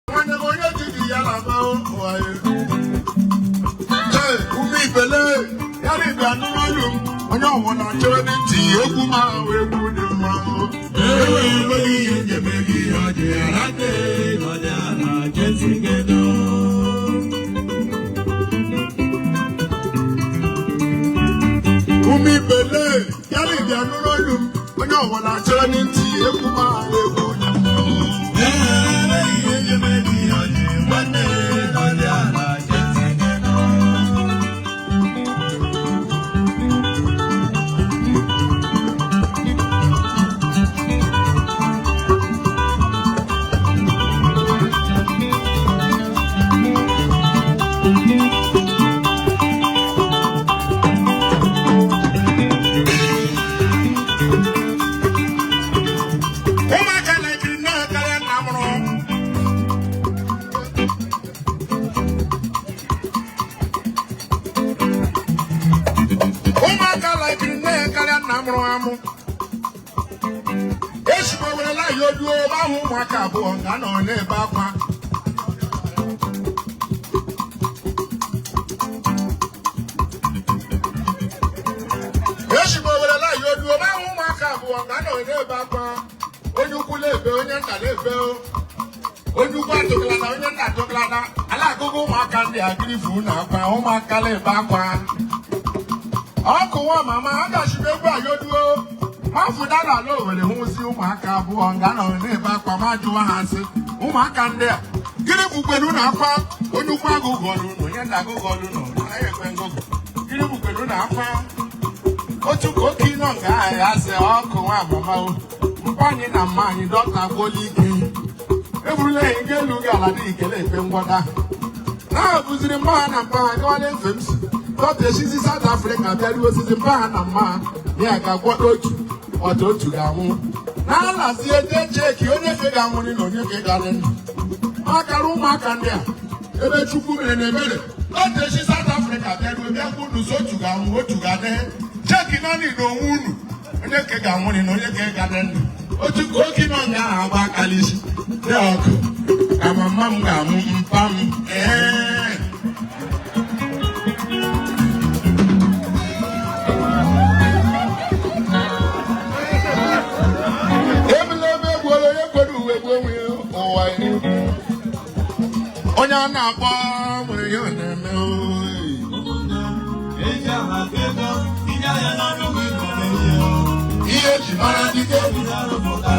Nwanne m, onye ji ya na-ama ụwa ya. Ee, ume ibele ya na ịbịa n'olu m, onye ọbụla chere ntị egwu m ahụ, egwu dị mma. Enweghị ihe njeme gị ọjị arate nọdị ala jesigedo. Ume ibele ya na ịbịa n'olu m, onye ọbụla chere ntị egwu m ahụ, egwu dị mma. Enweghị ihe njeme gị ọjị nwanne nọdị ala jesigedo. Ụmụaka na-ekiri nne ha karịa nna mụrụ. Ụmụaka laikiri nne ha karịa nna mụrụ amụ. Eshigbo werela ya oduo ahụ, ụmụaka abụọ nga nọ na-ebe akwa. Eshigbo werela ya oduo ahụ, ụmụaka abụọ nga nọ na-ebe akwa. Onye ukwu na-ebe, onye nta na-ebe. Onye ukwu atụkalata, onye nta atụkalata. Ala agụgụ ụmụaka ndị a girifu na akwa, ụmụaka na-ebe akwa. Ọkụ nwa mama a gachibe egwu ayoduo mafụdara ala Owere hụzi ụmụaka abụọ nga nọ na-ebe akwa. Ma jụwa ha sị, ụmụaka ndị a, gịnị bụkwere unu akwa? Onye ukwu agụgọlụ unu, onye nta agụgọlụ unu, anaghị ekwe ngụgụ. Gịnị bụkwere unu akwa? Otu ka oke ịnọ nga ahụ ya sị, ọkụ nwa mama o, mpa anyị na mma anyị dọta agwụla ike, eburula ya nke elu gị ala dị ikele ekpe ngwọta na-abụziri mma ha na mpa ha gawala efe m si dọta esizi South Africa bịaruo osisi mpa ha na mma ha ya ga-agwọta otu ọta, otu ga-anwụ na-alazi eje cheki onye ke ga-anwụrị na onye ke ga-adị ndụ. Makara ụmụaka ndị a ebe Chukwu mere na ebere, dọta esi South Africa bịaruo bịa gwa unu sị otu ga-anwụ, otu ga-adị. Cheki naanị na onwe unu onye ke ga-anwụrị na onye ke ga-adị ndụ. Otu ka oke nọ nga ahụ agba akala isi dị ọkụ ka mama m ga-amụ mpa m. Ee, ebula ebe egbuola onye kwere uwe gbuo onwe ya ụwa ya. Onye a na-akpọ nwere ihe ọ na-eme oyi. Ụmụnne eji aha ego tinye ya n'ọnụ gị nọ n'ezie. Ihe eji mara dike. Ebi na-arụpụta.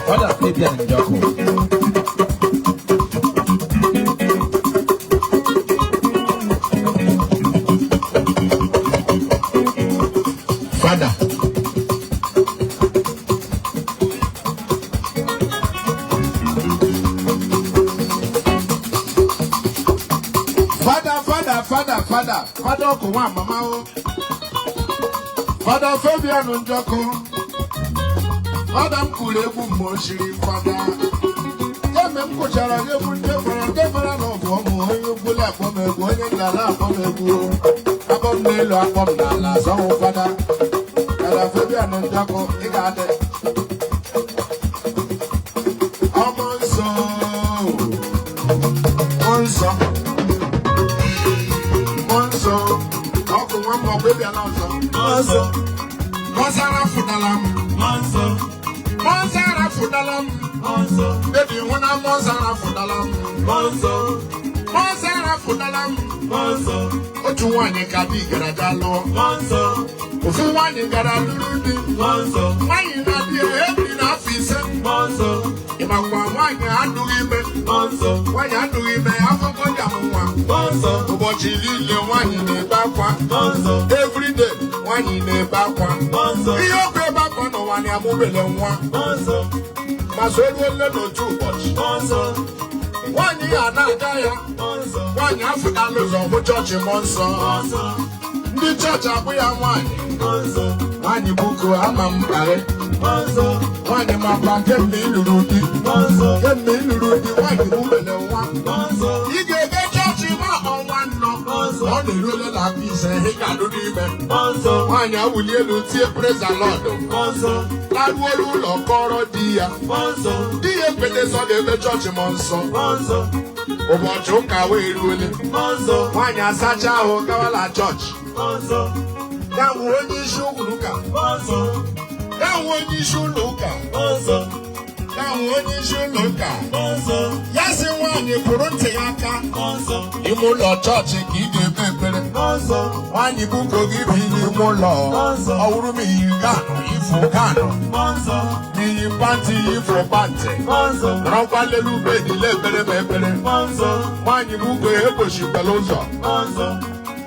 Father Fabian Njoku. Fada. Fada, fada, fada, fada, fada ọkụ nwa mama o. Fada Fabian Njoku. Fada m kwuru egwu mgbe o chiri fada. Kemgbe m kụchara gị egwu ndị fara ndị fara na ọbụ ọmụ onye ukwule akpọ m egwu, onye ndala akpọ m egwu. Akpọ m n'elu, akpọ m n'ala, azọnwụ fada. Fada Fabian Njoku, ị ga-adị. Ọmọ nsọ, mmụọ nsọ, mmụọ nsọ, ọkụ nwa m ọgwụ ịbịa n'ọzọ. Ọzọ. Mmụọ Mmụọ nsọ arafụdala m. Mmụọ nsọ. Mmụọ nsọ arafụdala m. Mmụọ nsọ. Baby, hụ na mmụọ nsọ arafụdala m. Mmụọ nsọ. Mmụọ nsọ arafụdala m. Mmụọ nsọ. Otu nwaanyị ka di gara ga lụọ. Mmụọ nsọ. Ofu nwaanyị gara lụrụ di. Mmụọ nsọ. Nwaanyị na di ya ebiri n'afọ 5. Mmụọ nsọ. Ịmakwa nwaanyị adụghị ime. Mmụọ nsọ. Nwaanyị adụghị ime, afọkọ ji amụ nwa. Mmụọ nsọ. Ụbọchị niile nwaanyị na-ebe akwa. Mmụọ nsọ. Everyday nwaanyị na-ebe akwa. Mmụọ nsọ. Ihe ọkụ ebe akwa n'ụwa na-amụbele nwa. Mmụọ nsọ. Ma so eruole n'otu ụbọchị. Mmụọ nsọ. Nwaanyị ya na-aga ya. Mmụọ nsọ. Nwaanyị afụtala ụzọ hụ chọọchị mmụọ nsọ. Mmụọ nsọ. Ndị chọọchị abụ ya nwaanyị. Mmụọ nsọ. Nwaanyị buko ama m kparị. Mmụọ nsọ. Nwaanyị makwa kemgbe ị lụrụ di. Mmụọ nsọ. Kemgbe ị lụrụ di, nwaanyị mụbele nwa. Mmụọ nsọ. Ị ga-ebe chọọchị ma ọnwa nnọ. Ọ na-eruole na afọ 5 ị ga-alụ n'ime. Mmụọ nsọ. Nwaanyị awụli elu tie praise the Lord. Mmụọ nsọ. Laruo ụlọ kọrọ di ya. Mmụọ nsọ. Di ya ekwetesọ ga-ebe chọọchị mmụọ nsọ. Mmụọ nsọ. Ụbọchị ụka wee ruole. Mmụọ nsọ. Nwaanyị asacha ahụ gawala chọọchị. Mmụọ nsọ. Ya wụ onye isi ụlọ ụka. Mmụọ nsọ. Ya wụ onye isi ụlọ ụka. Mmụọ nsọ. Ya wụ onye isi ụlọ ụka. Mmụọ nsọ. Ya sị nwaanyị pụrụ ntị ya aka. Mmụọ nsọ. Ime ụlọ chọọchị ka ị ga-ekpe ekpere. Mmụọ nsọ. Nwaanyị buko gị bi n'ime ụlọ. Ọ wụrụ m iyi ganụ ifụ ganụ. Mmụọ nsọ. N'iyi pantị ifụ pantị. Mmụọ nsọ. Nọrọkwa lelu bedi lekpere m ekpere. Mmụọ nsọ. Nwaanyị buko egbochikwala ụzọ. Mmụọ nsọ.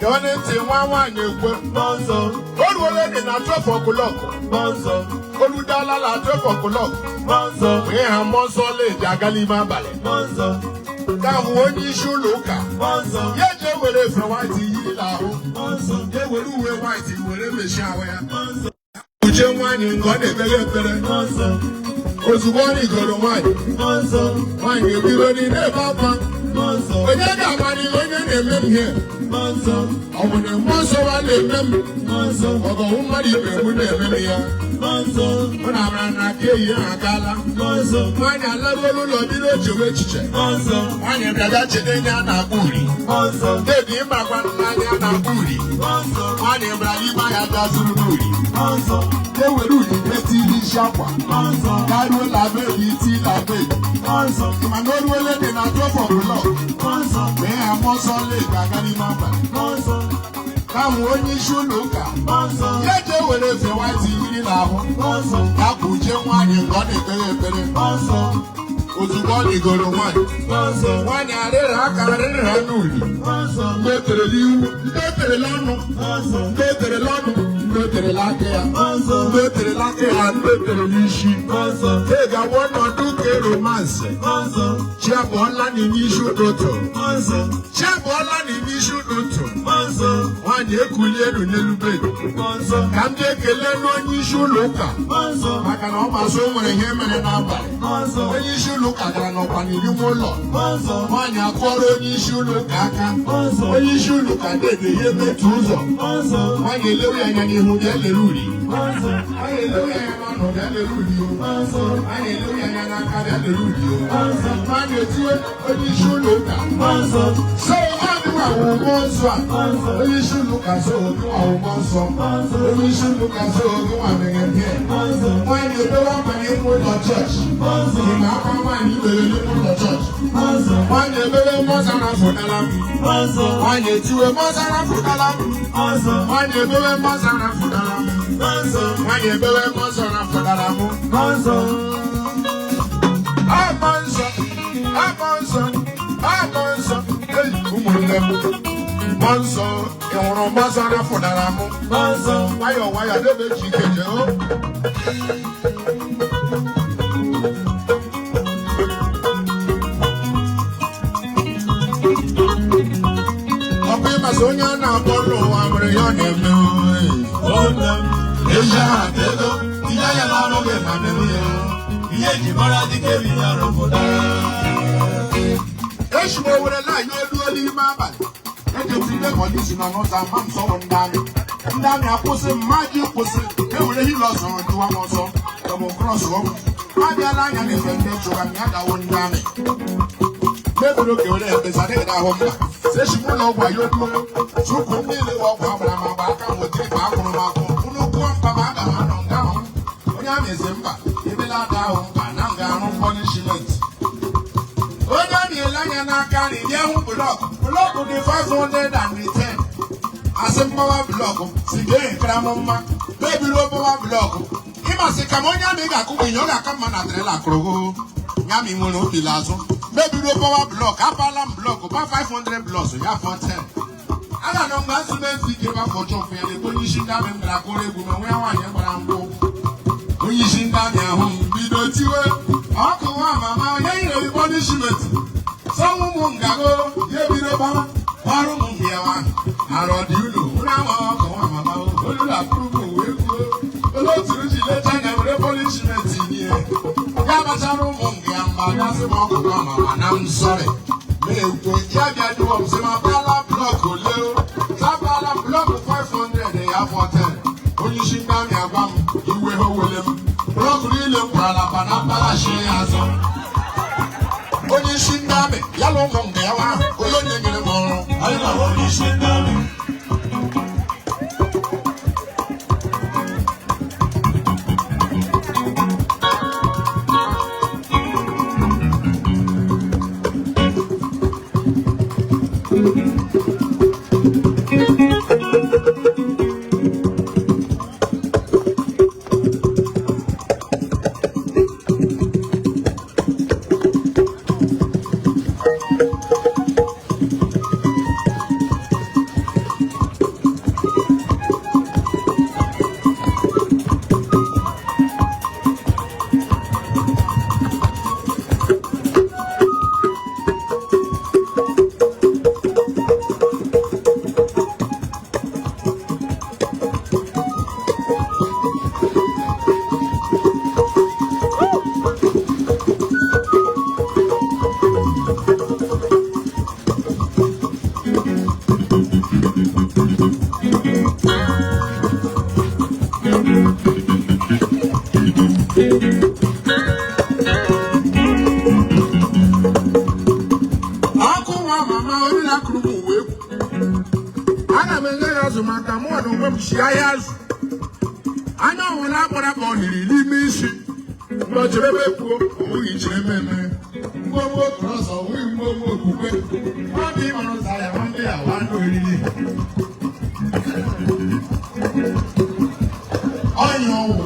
Gee ntị nwa nwaanyị ekwe. Mmụọ nsọ. O ruola dị na 12 o'clock. Mmụọ nsọ. O rudala na 12 o'clock. Mmụọ nsọ. Wee ha mmụọ nsọ leji aga n'ime abalị. Mmụọ nsọ. Ka hụ onye isi ụlọ ụka. Mmụọ nsọ. Ya eje were efe white yiri n'ahụ. Mmụọ nsọ. Ya were uwe white were mechie ahụ ya. Mmụọ nsọ. Uche nwaanyị nke ọ na-ekpere ekpere. Mmụọ nsọ. Ozugbo ọ rigoro nwaanyị. Mmụọ nsọ. Nwaanyị ebido n'ime ebe akwa. Mmụọ nsọ. Onye ga-amara ihe onye na-eme m ihe. Mmụọ nsọ. Ọ bụ na mmụọ nsọ wa na-eme m. Mmụọ nsọ. Ọgọwụ mmadụ ibe mụ na-eme m ya. Mmụọ nsọ. Mụ na amara na aka eyi ha agaala. Mmụọ nsọ. Nwaanyị alaruola ụlọ bido chewe echiche. Mmụọ nsọ. Nwaanyị bịaga chede ihe a na-akpọ uri. Mmụọ nsọ. Debi ịmakwa n'anya a na-akpọ uri. Mmụọ nsọ. Nwaanyị bịara n'ime ahịa ga zụrụ n'uri. Mmụọ nsọ. E were uri metụ n'isi akwa. Mmụọ nsọ. Garuo la bebi iti la bebi. Mmụọ nsọ. Mana o ruole dị na 12 o'clock. Mmụọ nsọ. Mee ha mmụọ nsọ leji aga n'ime abalị. Mmụọ nsọ. Ka hụ onye isi ụlọ ụka. Mmụọ nsọ. Ya eje were efe white yiri n'ahụ. Mmụọ nsọ. Ya kpuchie nwaanyị nke ọ na-ekpere ekpere. Mmụọ nsọ. Ozugbo ọ rigoro nwaanyị. Mmụọ nsọ. Nwaanyị arịrị aka arịrị ha n'uli. Mmụọ nsọ. Ndị o terela ihu, ndị o terela ọnụ, Mmụọ nsọ. ndị o terela ọnụ, ndị o terela aka ya. Mmụọ nsọ. Ndị o terela aka ya, ndị o terela isi. Mmụọ nsọ. Ị ga-agwa ọnọdụ nke romansị. Mmụọ nsọ. Chi abụọla n'ime isi ụtụtụ. Mmụọ nsọ. Chi abụọla n'ime isi ụtụtụ. Mmụọ nsọ. Nwaanyị ekulie elu n'elu bed. Mmụọ nsọ. Ka m jee kelee n'onye isi ụlọ ụka. Mmụọ nsọ. Maka na ọ masị o nwere ihe mere n'abalị. Mmụọ nsọ. Onye isi ụlọ ụka gara n'ọkwa n'iri nwa ụlọ. Mmụọ nsọ. Nwaanyị akụọrọ onye isi ụlọ ụka aka. Mmụọ nsọ. Onye isi ụlọ ụka dede ya emetụ ụzọ. Mmụọ nsọ. Nwaanyị elewe ya anya n'ihu bịa lere uri. Mmụọ nsọ. Nwaanyị elewe ya anya n'ọnụ bịa lere uri o. Mmụọ nsọ. Nwaanyị elewe ya anya n'aka bịa lere uri o. Mmụọ nsọ. Nwaanyị etinye onye isi ụlọ ụka. Mmụọ nsọ. So ọ dịwa wụ mmụọ nsọ a. Mmụọ nsọ. Onye isi ụlọ ụka so ogi nwa wụ mmụọ nsọ. Mmụọ nsọ. Onye isi ụlọ ụka so ogi nwa mere ihe. Mmụọ nsọ. Nwaanyị ebewe akwa n'ime ụlọ chọọchị. Mmụọ nsọ. Ị na-akwa nwaanyị ibere n'ime ụlọ chọọchị. Mmụọ nsọ. Nwaanyị ebere mmụọ nsọ na-afụdala m. Mmụọ nsọ. Nwaanyị etiwe mmụọ nsọ na-afụdala m. Mmụọ nsọ. Nwaanyị ebewe mmụọ nsọ na-afụdala m. Mmụọ nsọ. Nwaanyị ebewe mmụọ nsọ na-afụdala m. Mmụọ nsọ. Ama nsọ, ama nsọ, ama nsọ. Ei, ụmụnne m. Mmụọ nsọ, ị hụrụ mmụọ nsọ na-afụdala m. Mmụọ nsọ. Nwayọọ nwayọọ, debe ji ike jee o. Ọ bụ ịmasị onye a na-akpọ n'ụwa nwere ya ọ na-eme oyi. Ụmụnne m. Ezi aha ka ego, tinye ya n'ọrụ gị ma mewe ya. Ihe eji mara dike bi ya rụpụtara. Echi m owere laanyị olu olu ime abalị. Ejeti ndị polisi nọ n'ụzọ ama m sọwụ ndị amị. Ndị amị akwụsị m, ma ji kwụsị. E were hil ọsọ jụwa m ọsọ. Double cross m. Abịala anya na-efe ndị chụga m ya dawo ndị amị. Mebiri oge were ekpesa adịghị ahụ mma. Sechi m ụlọ ọgwụ ayo olu. Chukwu m niile wụ ọgwụ agbara m agba aka m wetiri ma akwụrụ m akwụ. Unu kụọ mpa ma aga m anọ. ada ahụ mkpa na m ga-arụ punishment. Onye na-ele anya n'aka nri bịa hụ block block dị 510. Asị mgbawa block si ga-ehekara m mma mebiruo gbawa block. Ịmasị ka m onye amị ga-akụgbu ihe ọ ga-aka mma na trela akụrụgo ya ma ị nwere obi l'azụ mebiruo gbawa block. Apala m block ba 500 blocks ya 410. Aga nọ mgbe asụmenti ike gbafọcha ofu ya na-ebe onye isi ndị amị m gara kụrụ egwu ma nwe nwaanyị gbara nkwụ. Onye isi ndị amị ahụ m bido tiwe ọkụ nwa mama onye nyere punishment sọnwụ ụmụ ngago ya ebido gbara ọrụ ụmụ mbịawa arọ dị unu ụra nwa ọkụ nwa mama olula akụrụ m wee kwuo ole oturu ji lecha anya were punishment nye ya gbachara ụmụ nga ya mgba gasị m ọkụ nwa mama na m sọrị na-ekwe ya bịa jụọ m sị ma bala block ole zabala block 500 ya 410. Onye isi ndị amị agwa m iwe ha wele m block niile m kwarala pana mpalachi ya azụ. Onye isi ndị amị ya na ụmụ nga ya nwa ahụ onye onye nyere m ọrụ. Anyị na onye isi ndị amị. Ọkụ nwa mama onye na-akụrụ m uwe egwu. Aga m enye ya azụ maka mụ na onwe m si ahịa azụ. Anya ọhụrụ akpọrọ ka ọ hiri n'ime isi. Mgbe ọ chere ebe kwuo, ọ bụghị chere eme eme. Mgbogbo krọs, ọ bụghị mgbogbo okwukwe. Ọ dị ịmara ụzọ ya, nwanne ya, nwanne oriri. Ọnya ọnwụ.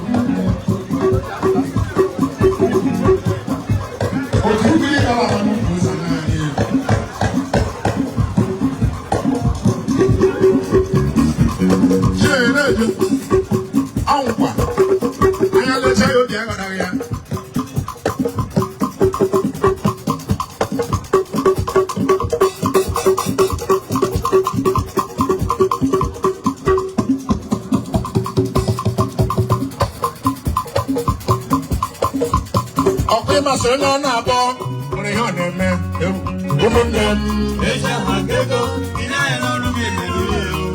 Otu mmiri gara aga n'ukwu ụzọ naanị elu. Chere ọnwụkwa anya lecha ya obi aghọtaghị ya. Ọkwa ịmasị onye ọ na-abọ nwere ihe ọ na-eme ewu ụmụnne m. Eji aha ego, ị naghị n'ọrụ gị mere ihe o.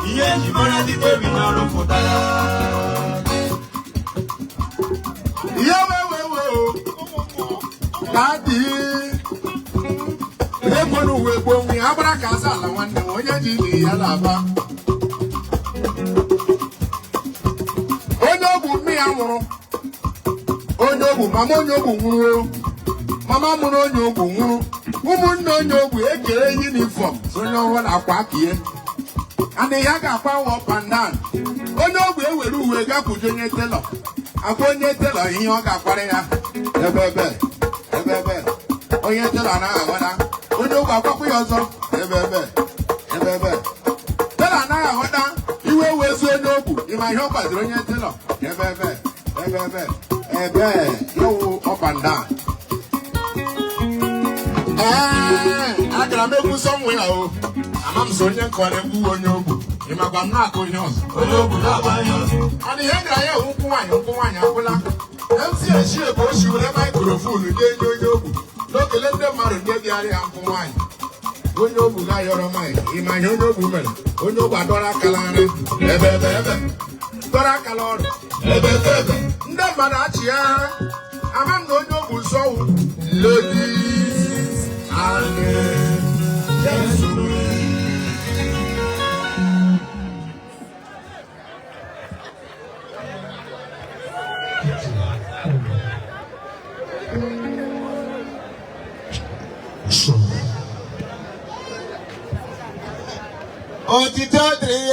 Ihe eji mara dike bi n'ọrụ pụtara. Ihe wee wee wee o ka dị ekwena uwe gboo nwe ya agbara ka asa ala nwanne m onye ji ili ya na-aba. Onye ogbu nne ya nwụrụ, onye ogbu mama onye ogbu nwụrụ, mama mụrụ onye ogbu nwụrụ, ụmụnne onye ogbu ekere yunifọm onye ọbụla akwa aka and ya ga-akwa up and down. Onye ogbu ewere uwe gakwuje onye telọ akwa onye telọ ihe ọ ga-akwara ya ebe ebe ebe ebe onye telọ anaghị aghọta. Onye ogbu akwakwa ya ọzọ ebe ebe ebe ebe telọ anaghị aghọta. Iwe wezu onye ogbu ịma ihe ọ gbaziri onye telọ ebe ebe ebe ebe ebe yowu up and down. Ee, agara m egwu somewhere o ama m so onye nkọrọ egwu onye ogbu ịmakwa m na-akụ ihe ọzọ. Onye ogbu na-agba ihe ọzọ. Mana ihe gara ya nkwụ nwaanyị nkwụ nwaanyị agwụla. MC Eshie ka o si were maikrofonu nye enye onye ogbu n'okele ndị mmadụ ndị bịara ya nkwụ nwaanyị. Onye ogbu ga-ayọrọ maịk ịma ihe onye ogbu mere. Onye ogbu adọrọ akala nri ebe ebe ebe dọrọ akala ọrụ ebe ebe ebe ndị mmadụ achị ya ama m na onye ogbu nsọwụ ladies and gentlemen. Otito dịrị ya.